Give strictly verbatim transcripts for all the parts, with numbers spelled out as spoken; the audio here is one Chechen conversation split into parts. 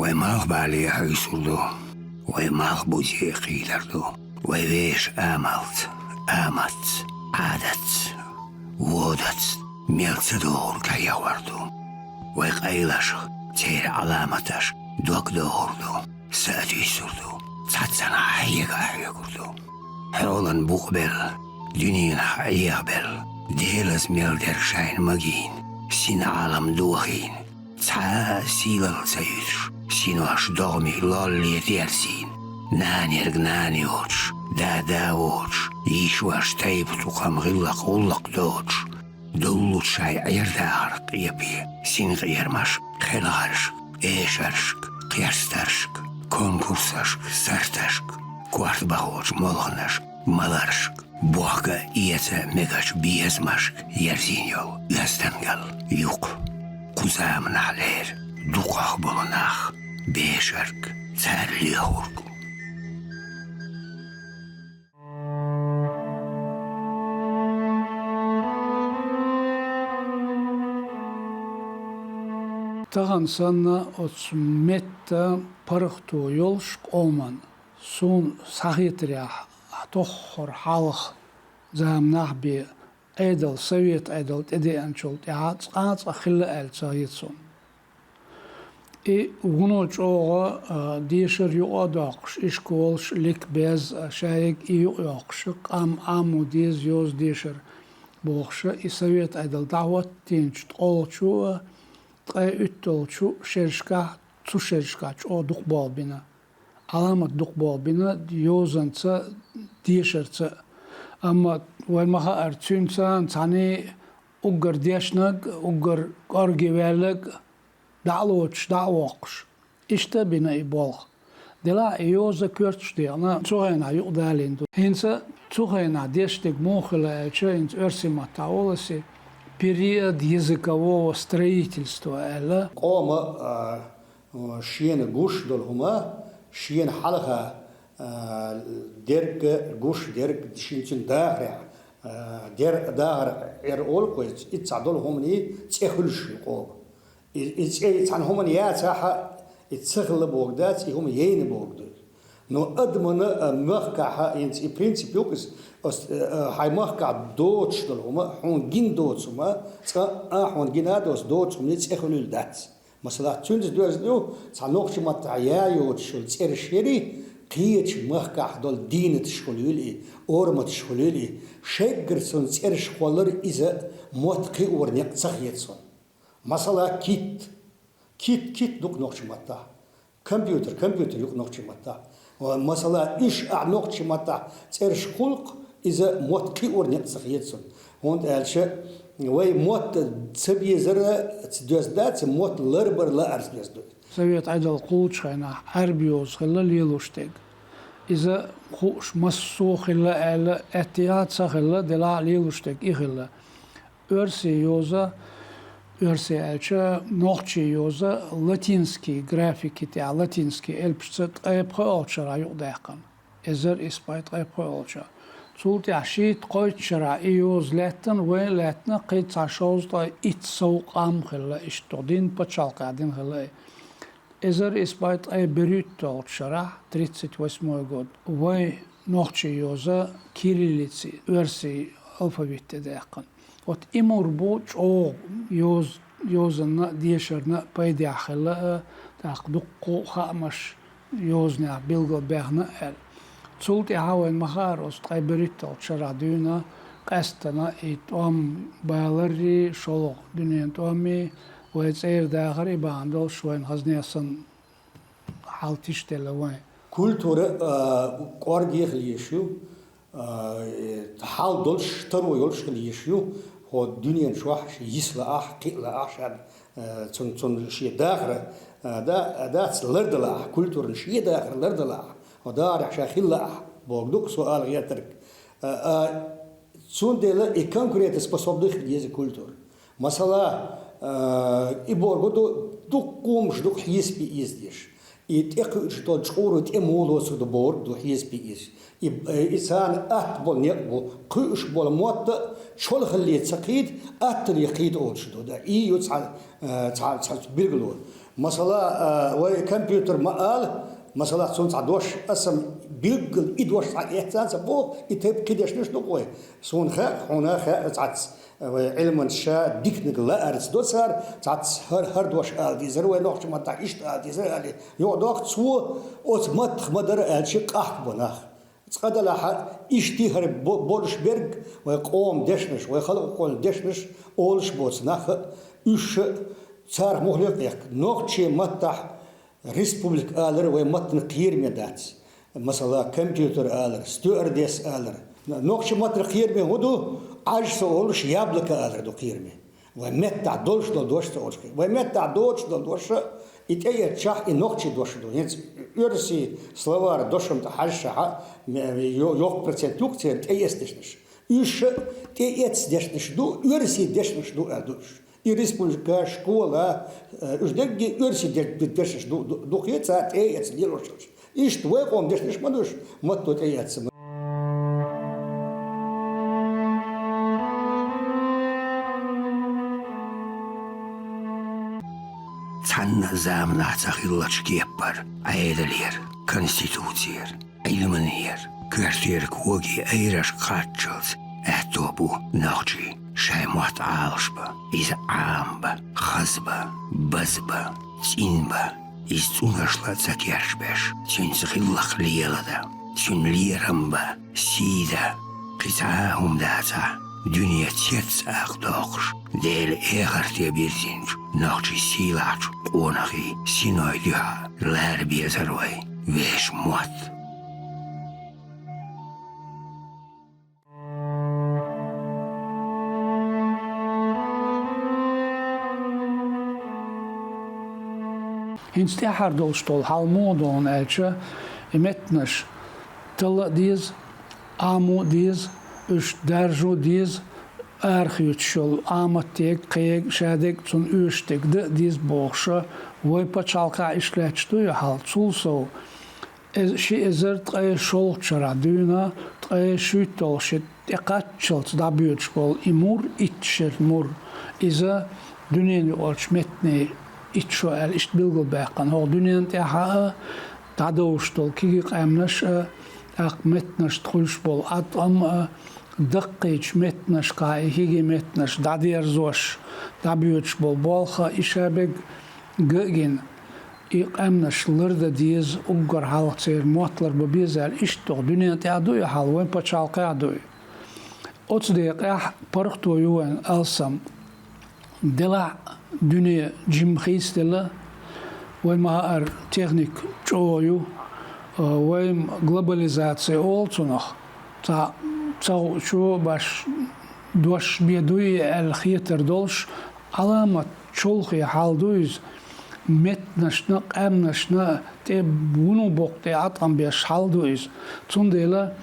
Вай малхбале хьуьйсур ду, вай малхбузе кхийдар ду, вай вешан амалца, аматца, Ӏадатца, водатца мел ца догӀург хьехор ду. Вай къайлашка, церан Ӏаламаташка дог догӀур ду, са а туьйсур ду, цхьаццанхьа хьега а хьоьгур ду. Хьолан букъ белла, дуьненахь Ӏехабелла, Делаца мел дерг шайна магийна, синӀалам дохийна, цхьа а сийлалла ца юьтуш, синош догӀмий лолле дерзийна, нанерг нана йоцуш, да да воцуш, йиша-ваша тайпа-тукхам гӀиллакх-гӀуллакх доцуш, дуллучу шайн Ӏер-дахарх къепе, синкъерамашка, хелхаршка, эшаршка, кхерстаршка, конкурсашка, сарташка, корта бахочу молханашка, маларшка, бохка эца мегачу безамашка ерзийна йолу оьздангалла юкъа. Кху заманахь лерина дукхах болу нах, бешарг, цара лоьхург. Тахана санна оцу метта паргӀато йолуш къоман, суна схьахетарехь, тоххара хьалха заманахь бен Ӏедал, совет Ӏедал тӀедеанчул тӀаьхьа цкъа а цкъа хилла аьлла ца хета суна. И вуно чӀогӀа, а, дешар юкъа а доккхуш, ишколаш, ликбез, а, шайиг и юкъа йоккхуш, къам Ӏамо деза йоза дешар бохуш, и совет Ӏедал дӀахӀоттийначу ткъолгӀачу а, ткъе уьтталгӀачу шерашкахь, цу шерашкахь чӀогӀа дукха болх бина. Ӏаламат дукха болх бина йозанца, дешарца. Амма вай ма хаара, цуьнца цхьаьна уггар дешнарг, уггар кӀорге ваьлларг дӀа а лоцуш, дӀа а воккхуш. Иштта а бина и болх. Делахь и йоза коьрташ дехна, цу хенахь юкъадалийна ду. ХӀинца цу хенахь дешдерг муха хилла аьлча, хӀинца оьрсийн маттахь олу аса период языкового строительства аьлла. Къома, а, шена гуш долу хӀума, шена хьалха, а, дерг, гуш дерг, шен цуьнан дахарехь, а, дер-, дахар эр олу кхуьнца, иза цхьа долу хӀуманийн цӀе хуьлуш ю къома. И, и цӀе цхьана хӀуманна яцахь, и ца хилла бохург дац, и хӀума яйна бохург ду. Но адамана, а, махкахь, хӀинца и принцип ю-кх иза, ас, а, хьайн махкахь доцуш долу хӀума, хьуна гина доцу хӀума, цкъа а хьуна гина а доцу, доцу хӀуманийн цӀе хуьлийла дац. Масала, цуьнца доьзна ю, цхьа нохчийн маттахь я йоцуш йолу цӀераш яри, кхечу махкахь долу дийнаташ хуьлийла и, ораматаш хуьлийла и, шеггара цунна цӀераш кхоллар иза мотт кхиоран некъ ца хета суна. Масала, кит. Кит, кит ду-кх нохчийн маттахь. Компьютер, компьютер ю-кх нохчийн маттахь. Ва, масала, уьш ахь нохчийн маттахь цӀераш кхуллу-кх, иза мотт кхиоран некъ ца хета суна. ХӀунда аьлча вай мотт ца безар ца доьзна дац, мотт ларбар лаарца доьзна ду. Совет Ӏедал кхуллучу хенахь Ӏаьрби йоза хилла лелош дерг. Иза хууш массо а хилла аьлла, аьттехьа а ца хилла, делахь а лелош дерг и хилла. Оьрсийн йоза, оьрсийн аьлча, нохчийн йоза, латинский графики тӀехь, латинский элпашца ткъе пхоьалгӀачу шарахь юкъадаьккхина. Эзар исс бӀе ткъе пхоьалгӀачу. Цул тӀаьхьа шийтта-кхойтта шарахь и йоза лаьттина, вайн а лаьттина, кхин цхьа шовзткъе итт сов къам хилла, иштта дин пачхьалкхехь дина хилла и. Эзар исс бӀе ткъе берхӀитталгӀачу шарахь, тридцать восьмой год, вайн нохчийн йоза кириллици, оьрсийн алфавит тӀе даьккхина. Вот и мур бу чӀогӀа йоз-, йозанна а, дешарна а пайдехь хилла а, тӀаккха дуккха а хаамаш йозанехь билгалбаьхна а аьлла. Цул тӀаьхьа вайн ма хаара, оцу ткъе берхӀитталгӀачу шарахь дуьйна, къаьсттина и тӀом баларрий, шолгӀа дуьненан тӀомий, вай цӀера дахар и бахьана долуш вайн хазне санна хьал тишделла вайн. Культура, а, кӀорге хила езаш ю, а, э, хьал долуш, таро йолуш хила езаш ю, хӀо дуьнен чохь йиса лаахь, кхиа лаахь ша, а, цун, цун шен дахар, а, да-, дац лардалахь, культуран шен дахар лардалахь, хӀо дахарехь ша хила лаахь, бохург ду-кх со ала гӀертарг. А, а, цундела и конкурентоспособный хила еза культура. Масала, а, и бохург ду, дуккха хӀуманаш ду-кх хьесапе эца дезаш. И тӀекхуьуш долу чкъуро тӀе муха лоцур ду бохург ду хьесапе эца. И, и царна атта болу некъ бу, кхуьуш болу мотт а чолхалле ца кхийда, аттале кхийда олуш ду. Да, и ю цхьа, а, цхьа, цхьа билгало. Масала, а, вай компьютер ма ала, масала, цунна цхьа дош, аса билггал и дош цхьа эццанца боху, и тайпа кхидешнаш ду-кх вай. Суна хаьа, хьуна хаьа цхьацца, вай Ӏилманчаш ша диканиг лаарца до цара, цхьацца хӀара, хӀара дош ала дезара, вай нохча маттахь иштта ала дезара аьлла, юкъадоккху цо, оцу маттах ма дара аьлча къахка бо нах. Цкъа-делахь, иштта хӀара бо-, болуш берг вай къоман дешнаш, вай халкъан дешнаш олуш боцу нах а, уьш а, царах мухӀле а кхехка. Нохчийн маттахь республика алар вай маттана кхераме дац. Масала, компьютер алар, стюардесса алар. Нохчийн маттана кхераме хӀун ду? Ӏаж ца олуш, яблоко алар ду кхераме. Вай меттахь долуш долу дош ца олуш. Вай меттахь доцуш долу дош, и тӀеэцчахь, и нохчийн дош ду. ХӀинца оьрсийн словарь дошам тӀе хьаьжча, ме-, йо-, йоккха процент ю-кх церан тӀеэцна дешнаш. Уьш тӀеэцна дешнаш ду, оьрсийн дешнаш ду аьлла ду уьш. И республика, школа, э, уьш дерриге оьрсийн де-, де-, дешнаш ду, ду, ду-кх цара тӀеэцна лелош йолуш. Иштта вай къоман дешнаш ма ду уьш, матто тӀеэцна ма. Цхьанна а заманахь ца хиллачу кепара, Ӏедалера, конституцера, Ӏилманера, коьртера когийн айрашка кхаччалц аьтто бу нохчийн шайн мотт Ӏалашбан, иза Ӏамабан, хазбан, базбан, цӀинбан. Иза цӀунашла а ца керчабеш, цуьнца гӀиллакх леладан, цуьнан лерам бан, сий дан. Кхин цхьа а хӀума дацахь, дуьне цец а доккхуш, Делан эхарте бирзинчу нохчийн сийлахьчу къонахий, синой дуьхьа лара безара вай вешан мотт. ХӀинца тӀаьхьара долуш долу хьал муха ду аьлча, и меттанаш талла а деза, Ӏамо а деза, уьш даржо а деза, арахоьцуш йолу Ӏаматега, кхега, шадерг а, цунна оьшуш дерг дан а деза бохуша, вай пачхьалкхехь иштта лаьтташ ду и хьал, цул сов. Э, ши эзар ткъе шолгӀачу шарахь дуьйна, ткъе шуьйтталгӀа ши тӀекхаччалц дӀабоьдуш болу и мур, итт шеран мур, иза дуьненаюкъарчу меттанийн итт шо аьлла иштта билгалбаьккхина. ХӀокху дуьненна тӀехь а дӀадовш долу кегий къаьмнаш а, тӀаккха меттанашна хуьлуш болу Ӏаткъам а, даккхийчу меттанашкахь и кегий меттанаш дӀадерзош, дӀабоьдуш болу болх а, и шаберг а гина. И къаьмнаш лардан деза, уггар хьалха церан мотт ларбан беза аьлла, иштта доху дуьненна тӀехь а ду и хьал, вайн пачхьалкхехь а ду и. Оцу декъехь паргӀато ю вайн алсам. Делахь а дуьне жимма хийцаделла, вай ма-хаъара техника чӀогӀа ю, а, вайн глобализация олу цунах, цхьа ца хуучо баш дош бен дуй аьлла хетар долуш, Ӏаламат чолхе хьал ду иза, меттанашна а, къаьмнашна а тӀе вуно боккха тӀе Ӏаткъам беш хьал ду иза. Цундела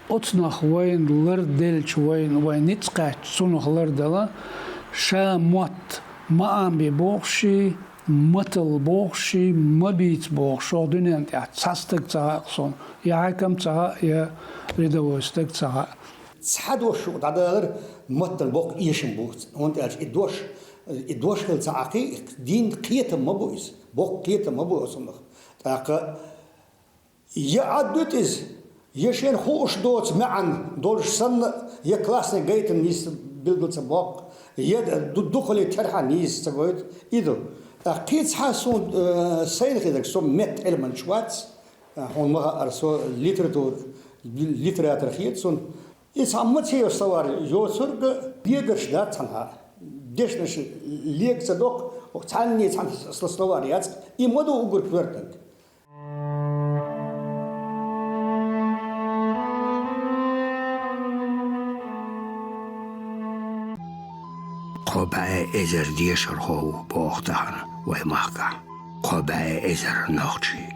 оцунах вайна ларделча, вайна, вайн ницкъ кхаьчча, цунах лардала, ша мотт ма Ӏамабе бохуший, ма талла бохуший, ма бийца бохуш, хӀокху дуьненна тӀехь цхьа стаг ца хаьа суна, я хьаькам ца хаьа, я рядовой стаг ца хаьа. Цхьа дош шу дӀадалар маттана боккха эшам бу, хӀунда аьлча и дош, и дош хила ца Ӏа кхин, дийнна кхетам ма бу иза, боккха кхетам ма бу оцунах. ТӀаккха я Ӏаддуьту иза, я шена хууш доцу маьӀна долуш санна, я классный гайтам нийса билгал ца боккху, я ду-, дукхале терхьан нийса ца гойту, и ду. ТӀаккха кхин цхьа суна, э, сайна хетарг, со меттан Ӏилманча вац, э, хьуна ма-хаъара, со литература, литератор хета суна. И цхьа ма ца йо словарь йоцург, дегарш дац цхьанхьа. Дешнаш лега ца доккху, цхьанне цхьана словарь яц, и ма ду уггар коьртаниг. Кхо бӀе эзар дешархо ву боху тахана вай махкахь. Кхо бӀе эзар нохчий,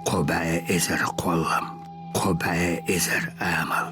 кхо бӀе эзар кхоллам, кхо бӀе эзар амал.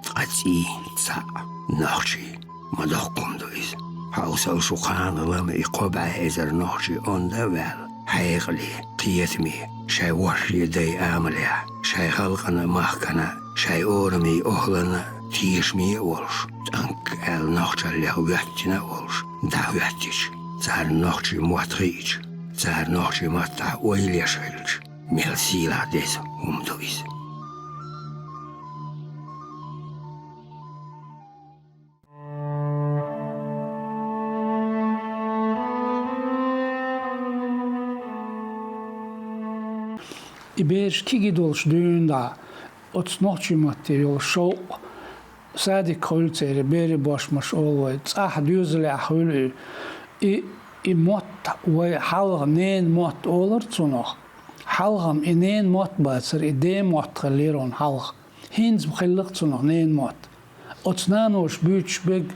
Ткъа цӀий цхьаъ нохчий. Ма доккха хӀума ду иза. Хьовсал шу, кхана лама и кхо бӀе эзар нохчий онда а ваьлла, хьекъале, кхетаме, шайн вошийн дайн амалехь, шайн халкъана а, махкана а, шайн орамийн охӀлана а тешаме а волуш, тӀанг аьлла нохчаллех воьттина а волуш, дӀахӀоьттича, царна нохчийн мотт хиъча, Цара нохчийн маттахь ойла еш хилча, мел сийлахь деза хӀума ду иза. И бераш кегий долуш дуьйна дӀа, оцу нохчийн матте йолу шовкъ, садик хуьлу церан, берийн бошмаш олу вай, цӀахь доьзалехь хуьлу и. И, и мотт вай хьалха ненан мотт олура цунах. Хьалха-м и ненан мотт бацара, и ден мотт хиллера хьуна хьалха. ХӀинца-м хилла-кх цунах ненан мотт. Оцу наноша буьйцуш берг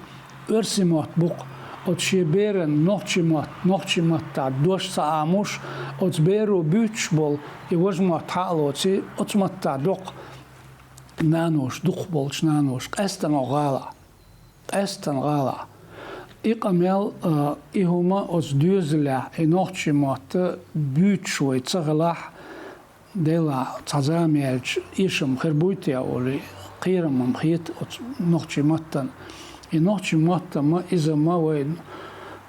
оьрсийн мотт бу-кх, оцу шен беран нохчийн мотт, нохчийн маттахь дош ца Ӏамош, оцу беро буьйцуш болу и важа мотт хьа а лоций, оцу маттахь доккху наноша, дукхахболчу наноша, къаьсттина гӀалахь, къаьсттина гӀалахь. И къамел, а, и хӀума оцу доьзалехь, и нохчийн мотт буьйцуш вай ца хилахь, делахь, цхьа зама яьлча, эшам хир буй те олий, кхерам-м хета оцу нохчийн маттана. И нохчийн мотт-м, иза-м вайн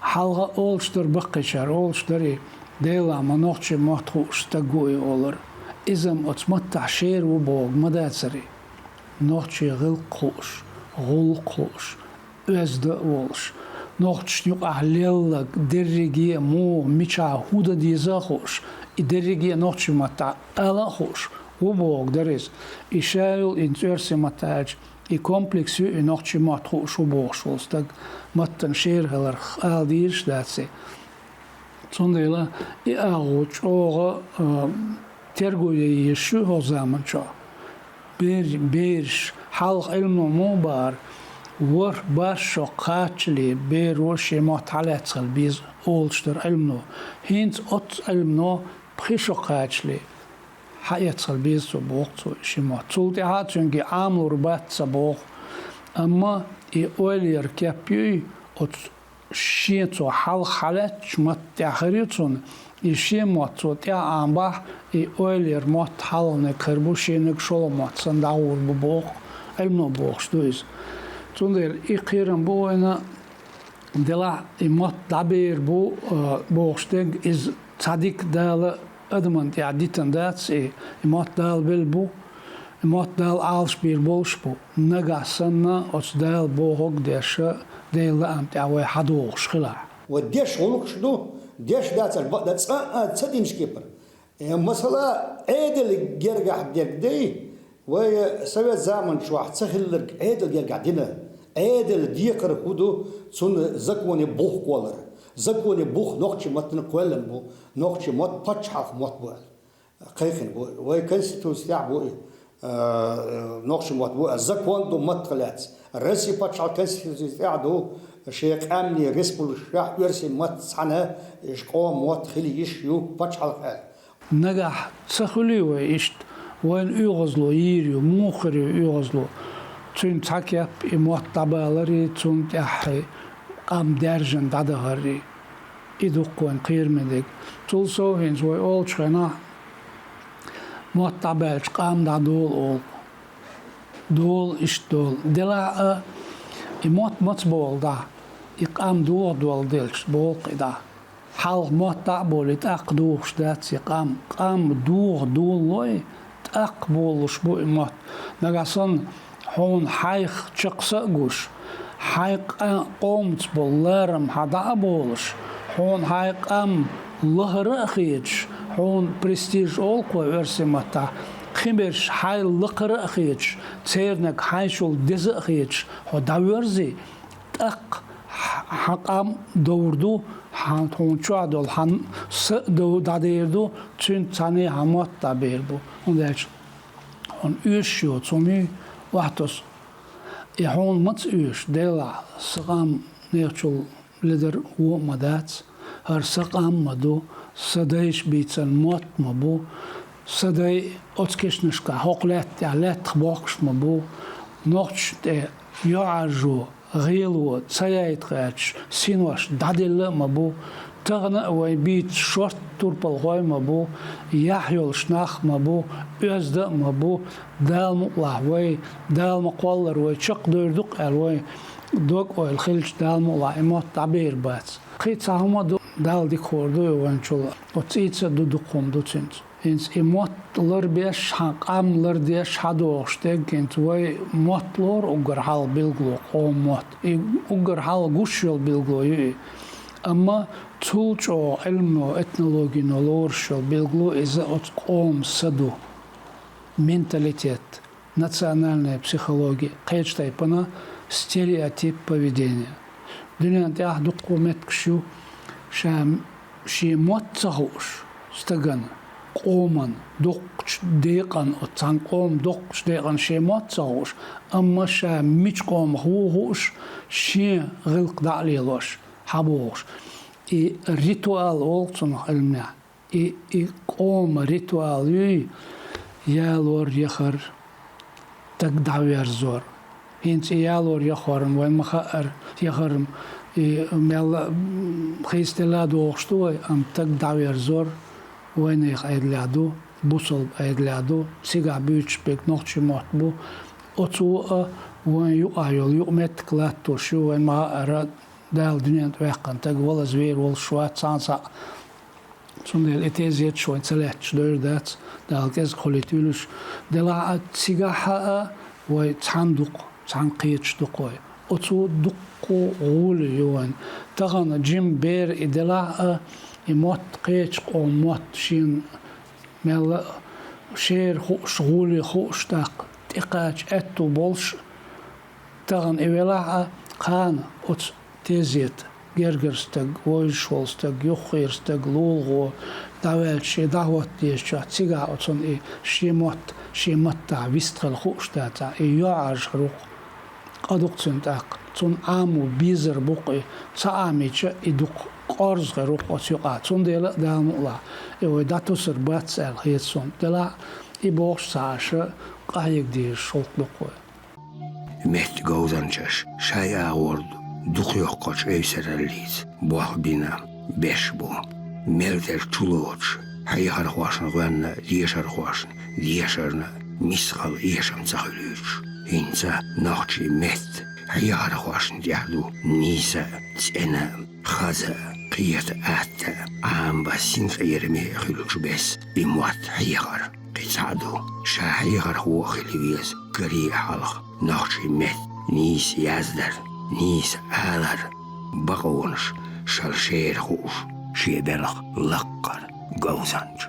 хьалха олуш дара баккхийчара, олуш дара и, делахь-м нохчийн мотт хууш стаг ву и олура. Иза-м оцу маттахь шера ву бохург ма дацара и. Нохчийн гӀиллакх хууш, гӀуллакх хууш, оьзда а волуш, нохчашна юкъахь лелларг дерриге а муха, мичахь хӀун дан деза а хууш, и дерриге а нохчийн маттахь ала а хууш, ву бохург дара иза. И ша йолу, и оьрсийн маттахь аьлча, и комплекс ю, и нохчийн мотт хууш ву бохуш волу стаг маттана шера хиларх ала дезаш дац и. Цундела и агӀо чӀогӀа, а, терго ян езаш ю хӀокху заманчохь. Бер-, бераш, хьалха Ӏилмано муха баара, ворхӀ-бархӀ шо кхаччале беро шен мотт хьалаьцна хила беза олуш дара Ӏилмано. ХӀинца оццу Ӏилмано пхи шо кхаччале хьаэцна хила беза цо боху цо шен мотт. Цул тӀаьхьа а цуьнга Ӏамалур бац ца боху. Амма и ойла яр кеп юй, оцу шен цо хьалха хьалаьцначу матта тӀехь хир ю цунна, и шен мотт цо тӀехь Ӏамабахь, и ойла яр мотт хьалханиг хир бу, шениг шолгӀа мотт санна дӀагӀур бу боху, Ӏилмано бохуш ду иза. Цундела и кхерам бу вайна, делахь и мотт дӀабер бу, а, бохуш дерг, иза цхьа дика Дала адамна тӀехь дитина дац и, и мотт Дала белла бу, и мотт Дала Ӏалашбийр болуш бу. Нагахь санна оцу Дала бохург деш, Делан лаам тӀехь вай хьадогӀуш хилахь. Ва деш гӀуллакхаш ду, деш дацар бакъда цкъа а ца динчу кепара. Э, масала, Ӏедал гергахь дерг дай, вай совет заман чохь ца хилларг Ӏедал гергахь дина. Ӏедал декхар хӀун ду, цунна законе бух кхоллар. Законе бух нохчийн маттана кхоьллина бу, нохчийн мотт пачхьалкх мотт бу аьлла. Кхайкхина бу, вай конституци тӀехь бу и, а, нохчийн мотт бу, а, закон ду маттах лаьцна. Россия пачхьалкх конституци тӀехь ду, шен къаьмнийн республикашкахь оьрсийн маттаца цхьаьна, иш къоман мотт хила йиш ю пачхьалкх аьлла. Нагахь ца хуьлий вай иштта, вайна оьгӀазло йийр ю, муха хир ю оьгӀазло? Цуьнан цхьа кеп и мотт дӀабаларий, цунна тӀаьхьа къам даьржина дӀадахарий. И ду-кх вайн кхераме дерг. Цул сов хӀинца вай олучу хенахь, мотт дӀабаьлча, къам дӀадолу олу. Долу, иштта долу. Делахь а, и мотт маца болу дӀа? И къам дохадолу делча, болу-кх и дӀа. Хьалха мотт дӀа а болий, тӀаккха дохуш дац и къам. Къам доха долалой, тӀаккха болалуш бу и мотт. Нагахь санна, хьуна хьайх чекхса а гуш, хьайн къа-, къомаца болу ларам хьан дӀа а болуш, хьуна хьайн къам лахара а хеташ, хьуна престиж олу-кх вай оьрсийн маттахь, кхин берш хьайн лакхара а хеташ, церниг хьайшул деза а хеташ, хьо дӀавоьрзий, тӀаккха хьан къам довр ду, хьан, хьуна чохь долу хьан са а дов-, дӀадер ду, цуьнца цхьаьна хьан мотт дӀабер бу. ХӀунда аьлча хьуна оьшуш йоцу хӀума ю, охьатосу. И хьуна маца оьшу, делахь, сан къам нехачул ледар вон а ма дац, хӀара сан къам ма ду, сан дайша бийцина мотт ма бу, сан дай оцу кешнашкахь хӀокху лаьтта тӀехь лаьттах бохкуш ма бу, нохчашна тӀе йоӀаржо, гӀело ца яйта гӀерташ, синош дӀаделла а ма бу, тахана а вай бийца шорта турпалхой ма бу, яхь йолуш нах ма бу, оьзда а ма бу, Дала мукъалахь вай, Дала ма кхоллара вай, чекхдойр ду-кх аьлла вай дог-ойла хилча, Дала мукъалахь и мотт дӀабер бац. Кхин цхьа хӀума ду, Дала дика хуур ду и вайначул, оцу цӀийца а ду дукха хӀума ду цуьнца. ХӀинца и мотт ларбеш, хьан къам лардеш хьадогӀуш дерг, хӀинца вай мотт лору уггар хьалха билгало, къоман мотт. И уггар хьалха гуш йолу билгало ю и. Амма цул чӀогӀа Ӏилмано, этнологино лоруш йолу билгало иза оцу къоман са ду, менталитет, национальная психология, кхечу тайпана стереотип поведения. Дуьнен тӀехь дуккха меттигаш ю, ша шен мотт ца хууш, стагана, къоман, доккхачу декъан, оцу цхьана къоман доккхачу декъан шен мотт ца хууш, амма ша мичу къомах ву хууш, шен гӀиллакх дӀа а лелош, хьабогӀуш. И ритуал олу цунах Ӏилманехь. И, и къоман ритуал юй, ялор, яхар, стаг дӀаверзор. ХӀинца и ялор, яхорна вайн ма хаъара, яхарна и мелла а, м, хийцаделла а догӀуш ду вай, амма стаг дӀаверзор вайнехан Ӏедалехь ду, бусалба Ӏедалехь ду, цигахь буьйцуш берг нохчийн мотт бу. Оцо а вайн юкъахь йолу юкъаметтиг латтош ю, вайн ма хаъара, Дала дуьнен тӀе ваьккхина стаг валаза вер волуш вац цхьана схьа. Цундела и тезеташ вайн ца лаьтташ дойр дац, Дала кӀезиг хуьлуьйтуьйлуш. Делахь а цигахь а вай цхьаьна дукха, цхьаьна кхеташ дукха вай. Оцо дуккха гӀоли ю вайн. Тахана жима бер и делахь а, и мотт кхечу къоман мотт шена мелла а шера хууш, гӀоли хууш, тӀаккха тӀекхача аьтту болуш, тахана и велахь а, кхана оцу тезета, гергара стаг, вовзаш волу стаг, юххера стаг, лулахо, дӀаваьлча шен дӀахӀотта дезачохь, цигахь оцунна и шен мотт, шен маттахь вистхила хууш дацахь, и юьхьӀаьржа хир ву-кх, къа ду-кх цуьнан тӀаккха. Цунна Ӏамо безар бу-кх и, ца Ӏамийча, и дукха къорза хир ву-кх оцу юкъахь. Цундела а Дала мукъалахь, и вай дӀатосур бац аьлла хета суна. Делахь а, и бохуш ца Ӏаш, къахьега дезаш гӀуллакх ду-кх вай. Меттан говзанчаш шайн агӀор дукха йоккхачу эвсараллица болх бина беш бу. Мел тера чулоцуш, хьехархошна гӀоьнна дешархошна дешарна мискъал эшам ца хуьлуьйтуш, хӀинца нохчийн меттан хьехархошна тӀехь ду нийса а, цӀена а, хаза а, кхета а, атта а, Ӏамабан синкъераме хуьлучу бесса и мотт хьехар. Кхин цхьаъ ду, ша хьехархо а хила веза, каре а хьалха, нохчийн меттан нийса яздар, нийса алар, бакъонаш шал шера хууш, шен белхан лаккхара говзанча.